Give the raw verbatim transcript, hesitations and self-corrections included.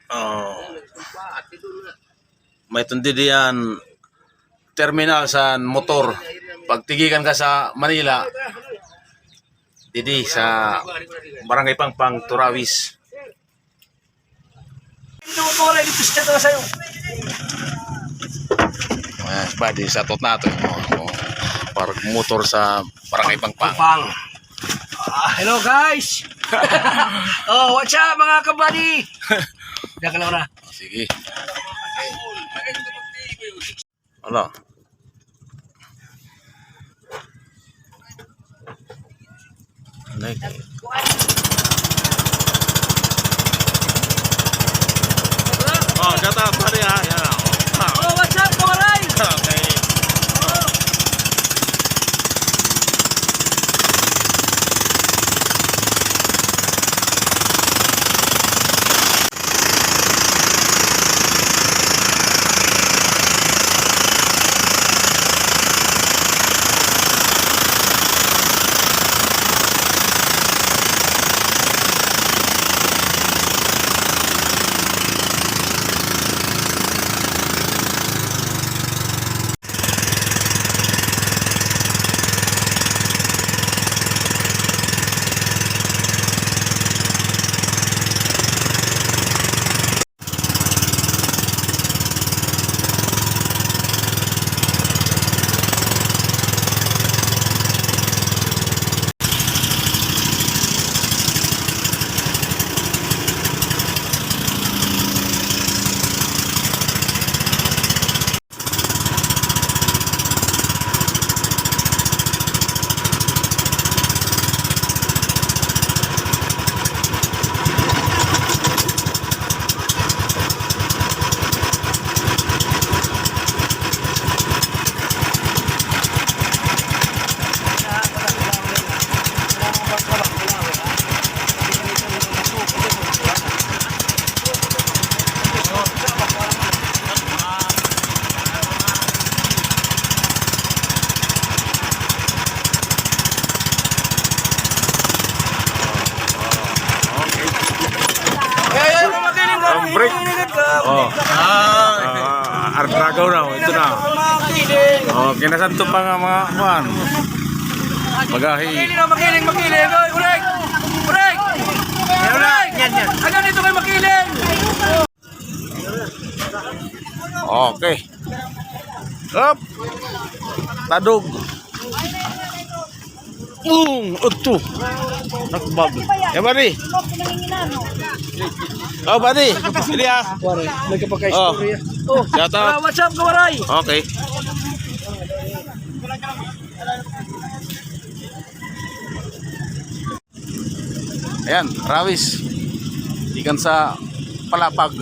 Oh. May-ada didi an terminal san motor. Pag tigikan ka sa Manila, didi sa Barangay Pangpang, Turawis. Ito, ito, wala dito sa chat na sa'yo. Ayan, buddy, sa tot natin. Oh, oh. Parang motor sa Barangay Pangpang. Pangpang. Ah, hello, guys. Oh, what's up, mga kabady? Diyan ka lang na. Sige. Hala. Like. Oh, shout out, buddy, ah. Yan, ah. Oh, what's up, kawaray? Okay. Oh. Ang brake. Oh. Ah, artragaw na, ito na. Oh, kinasanto pa nga mga kuan. Magahi. Makiling, makiling, makiling. Oy, urek! Urek! Urek! Yan, yan. Ano dito kay makiling? Okay. Up. Tadog. Boom! Uto. Nakbag. Ya, buddy. Oh, buddy. Dili, ah. Pare, may kapakaistorya. Oh. Shout out. Ah, what's up, kawaray? Okay. Ayan, Rawis. Gikan sa Palapag.